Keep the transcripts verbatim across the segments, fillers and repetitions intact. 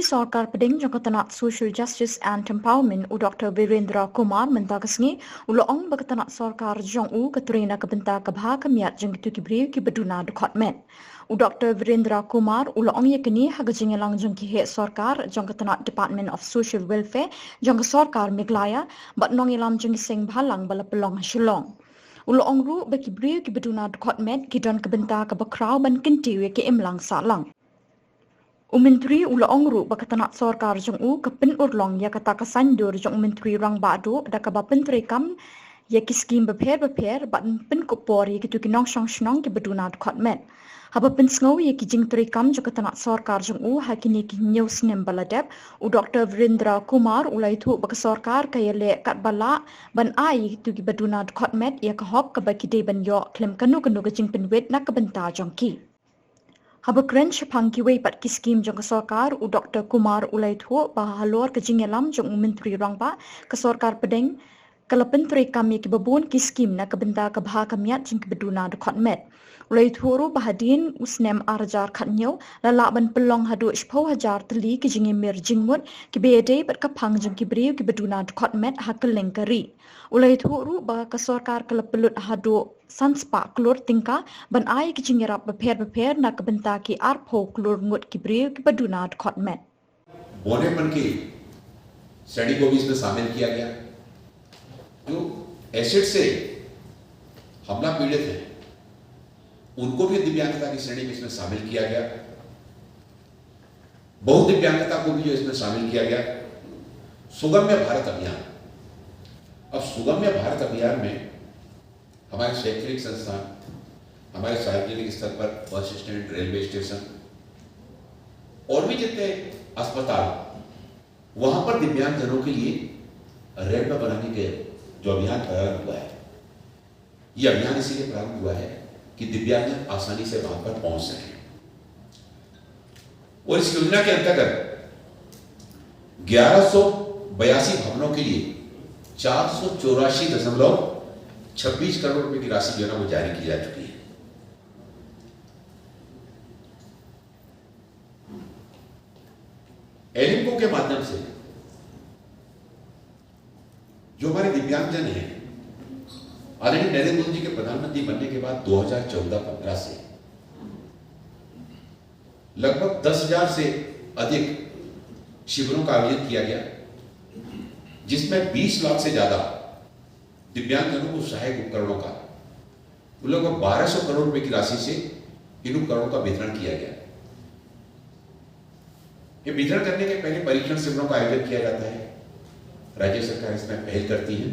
Sorkar pdeng jong ka tnat Social Justice and Empowerment, u Doktor Virendra Kumar, mynta ka sngi u la ong ba ka tnat sorkar jong u ka trei na ka bynta ka bha ka miat jong kito ki briew kiba duna dkhot met. U Doktor Virendra Kumar u la ong ïa kane ha ka jingïalang jong ki heh sorkar jong ka tnat Department of Social Welfare jong ka sorkar Meghalaya bad nongïalam jong ki seng bhalang ba la pynlong ha Shillong. U la ong ruh ba ki briew kiba duna dkhot met ki don ka bynta kaba khraw ban kyntiew ïa ka imlang sahlang. U Myntri u la ong ruh ba ka tnat sorkar jong u ka pynurlong ïa kata ka saiñdur jong u Myntri Rangbah Duh da kaba pyntreikam ïa ki skim bapher bapher bad pynkup por ïa kito ki nongshong shnong kiba duna dkhot met. Haba pynsngew ïa ki jingtreikam jong ka tnat sorkar jong u ha kine ki hynñiew snem ba la dep, u Doktor Virendra Kumar u la ïathuh ba ka sorkar ka ïaleh katba lah ban ai ïa kito kiba duna dkhot met ïa ka hok kaba ki dei ban ïoh khlem kano kano ka jingpynwit na ka bynta jong ki. Haba kren shaphang kiwei pat ki skim jong ka sorkar, u Doktor Kumar u la ïathuh ba halor ka jingïalam jong u Myntri Rangbah, ka sorkar pdeng ka la pyntreikam ïa kiba bun ki skim na ka bynta ka bha ka miat jong kiba duna dkhot met. U la ïathuh ruh ba hadien u snem ar hajar khathynñiew la lah ban pynlong haduh shiphew hajar tylli ki jingïamir jingmut kiba ïadei bad ka phang jong ki briew kiba duna dkhot met ha kylleng ka ri. U la ïathuh ruh ba ka sorkar ka la pynlut haduh san spah klur tyngka ban ai ki jingïarap bapher bapher na ka bynta ki arphew klur ngut ki briew kiba duna dkhot met. बौनेपन के श्रेणी को भी इसमें शामिल किया गया। जो एसिड से हमला पीड़ित हैं, उनको भी दिव्यांगता की श्रेणी में इसमें शामिल किया गया। बहुदिव्यांगता को भी जो इसमें शामिल किया गया। सुगम्य भारत अभियान, अब सुगम्य भारत अभियान में हमारे शैक्षणिक संस्थान, हमारे सार्वजनिक स्तर पर बस स्टैंड, रेलवे स्टेशन और भी जितने अस्पताल, वहां पर दिव्यांगजनों के लिए रैंप बनाने के जो अभियान प्रारंभ हुआ है, ये अभियान इसीलिए प्रारंभ हुआ है कि दिव्यांगजन आसानी से वहां पर पहुंच सकें। और इस योजना के अंतर्गत ग्यारह सौ बयासी भवनों के लिए चार सौ चौरासी दशमलव छब्बीस करोड़ रुपए की राशि जो है ना, वो जारी की जा चुकी है। एलिम्को के माध्यम से जो हमारे दिव्यांगजन हैं, आदरणीय नरेंद्र मोदी जी के प्रधानमंत्री बनने के बाद दो हज़ार चौदह पन्द्रह से लगभग दस हज़ार से अधिक शिविरों का आयोजन किया गया, जिसमें बीस लाख से ज्यादा दिव्यांगजनों को सहायक उपकरणों का, वो लगभग बारह सौ करोड़ रुपए की राशि से इन उपकरणों का वितरण किया गया। ये वितरण करने के पहले परीक्षण शिविरों का आयोजन किया जाता है। राज्य सरकार इसमें पहल करती है।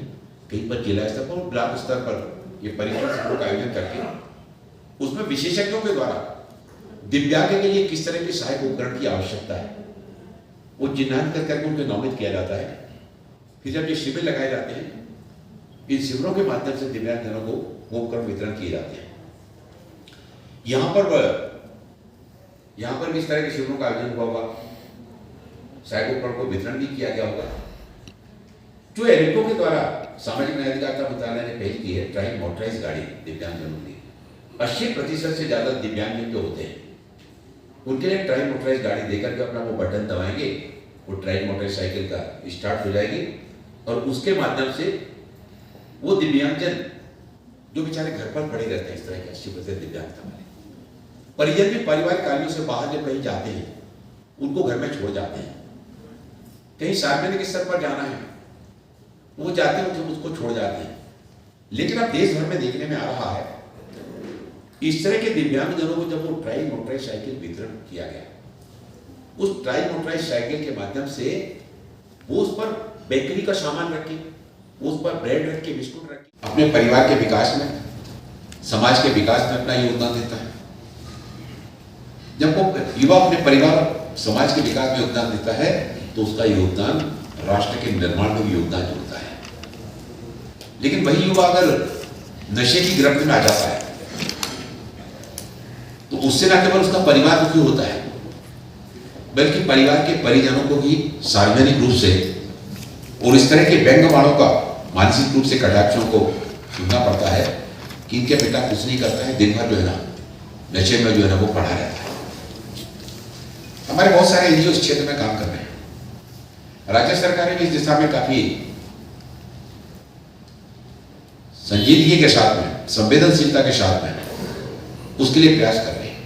कहीं पर जिला स्तर पर और ब्लॉक स्तर पर ये परीक्षण शिविरों का आयोजन करके उसमें विशेषज्ञों के द्वारा दिव्यांग के लिए किस तरह के सहायक उपकरण की आवश्यकता है, वो चिन्हांकन कर करके उनके नामित किया जाता है। फिर जब ये शिविर लगाए जाते हैं, इन शिविरों के माध्यम से दिव्यांगजनों को वो उपकरण वितरण किए जाते हैं। यहाँ पर वह, यहाँ पर भी इस तरह के शिविरों का आयोजन हुआ होगा, सहायक उपकरण को वितरण भी किया गया होगा। जो एलिम्को के द्वारा सामाजिक न्याय अधिकारिता मंत्रालय ने पहल की है, ट्राई मोटराइज गाड़ी दिव्यांगजनों के लिए, अस्सी प्रतिशत से ज्यादा दिव्यांगजन जो होते हैं, उनके लिए ट्राई मोटराइज गाड़ी देकर के अपना वो बटन दबाएंगे, वो ट्राई मोटराइज साइकिल का स्टार्ट हो जाएगी और उसके माध्यम से वो दिव्यांगजन जो बेचारे घर पर पड़े रहते हैं, इस तरह के अस्सी प्रतिशत दिव्यांगता वाले परिजन भी पारिवारिक कार्यों से बाहर जब कहीं जाते हैं, उनको घर में छोड़ जाते हैं। कहीं सार्वजनिक स्तर पर जाना है, वो जाते हैं, उनको, उसको छोड़ जाते हैं। लेकिन अब देश भर में देखने में आ रहा है, इस तरह के दिव्यांगजनों को जब वो ट्राई मोटराइज साइकिल वितरण किया गया, उस ट्राई मोटराइज साइकिल के माध्यम से वो उस पर बेकरी का सामान रख के, वो उस पर ब्रेड रख के, बिस्कुट रख के अपने परिवार के विकास में, समाज के विकास में अपना योगदान देता है। जब वो युवा अपने परिवार और समाज के विकास में योगदान देता है, तो उसका योगदान राष्ट्र के निर्माण में भी योगदान जुड़ता है। लेकिन वही युवा अगर नशे की गिरफ्त में आ जाता है, तो उससे ना केवल उसका परिवार दुखी होता है, बल्कि परिवार के परिजनों को भी सार्वजनिक रूप से और इस तरह के व्यंग्य बाणों का मानसिक रूप से कटाक्षों को सुनना पड़ता है कि इनके पिता कुछ नहीं करता है, दिन भर जो है ना, नशे में जो है ना, वो पड़ा रहता है। हमारे बहुत सारे एनजीओ इस क्षेत्र में काम कर रहे हैं। राज्य सरकारें भी इस दिशा में काफी संजीदगी के साथ में, संवेदनशीलता के साथ में उसके लिए प्रयास कर रही है।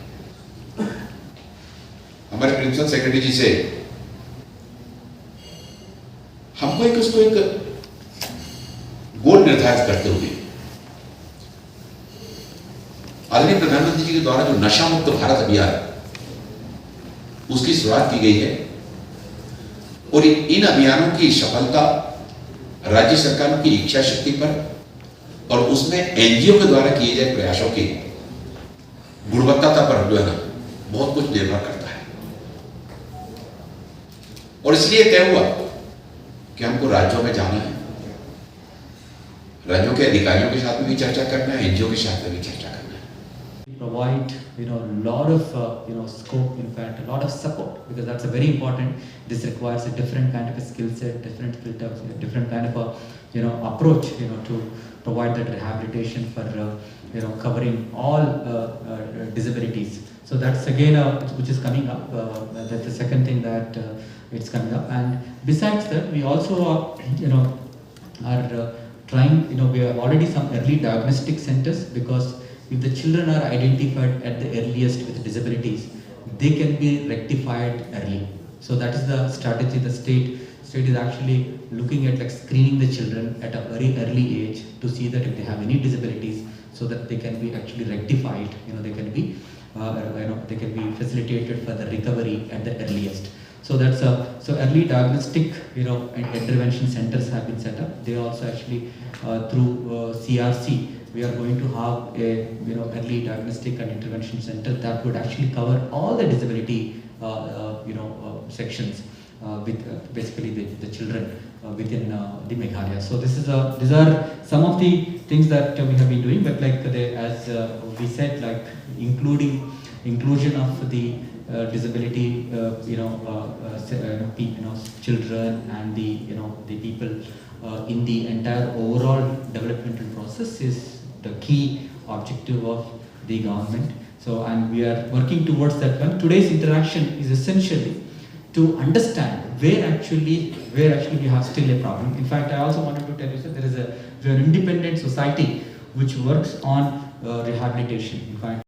हमारे प्रिंसिपल सेक्रेटरी जी से हमको एक, उसको एक गोल निर्धारित करते हुए आदरणीय प्रधानमंत्री जी के द्वारा जो नशा मुक्त भारत अभियान, उसकी शुरुआत की गई है और इन अभियानों की सफलता राज्य सरकारों की इच्छा शक्ति पर और उसमें एनजीओ के द्वारा किए गए प्रयासों की गुणवत्ता पर जो है ना, बहुत कुछ निर्भर करता है। और इसलिए तय हुआ कि हमको राज्यों में जाना है, राज्यों के अधिकारियों के साथ में भी चर्चा करना है, एनजीओ के साथ में भी चर्चा करना है। Provide, you know, lot of, uh, you know, scope, in fact, a lot of support, because that's a very important. This requires a different kind of a skill set, different skill set, different kind of a, you know, approach, you know, to provide that rehabilitation for, uh, you know, covering all, uh, uh, disabilities. So that's again, uh, which is coming up. Uh, that's the second thing that, uh, it's coming up. And besides that, we also, uh, you know, are, uh, trying, you know, we have already some early diagnostic centers, because if the children are identified at the earliest with disabilities, they can be rectified early. So that is the strategy the state, state is actually looking at, like, screening the children at a very early age to see that if they have any disabilities, so that they can be actually rectified, you know, they can be, uh, you know, they can be facilitated for the recovery at the earliest. So that's a, so early diagnostic, you know, and intervention centers have been set up. They also actually, uh, through, uh, C R C, we are going to have a, you know, early diagnostic and intervention center that would actually cover all the disability, uh, uh, you know, uh, sections, uh, with, uh, basically the, the children, uh, within, uh, the Meghalaya. So this is a, these are some of the things that, uh, we have been doing. But like they, as, uh, we said, like, including inclusion of the, uh, disability, uh, you know, uh, uh, se- uh, pe- you know, children and the, you know, the people, uh, in the entire overall developmental process is the key objective of the government. So, and we are working towards that one. Today's interaction is essentially to understand where actually, where actually we have still a problem. In fact, I also wanted to tell you that there is a, we are an independent society which works on, uh, rehabilitation. In fact,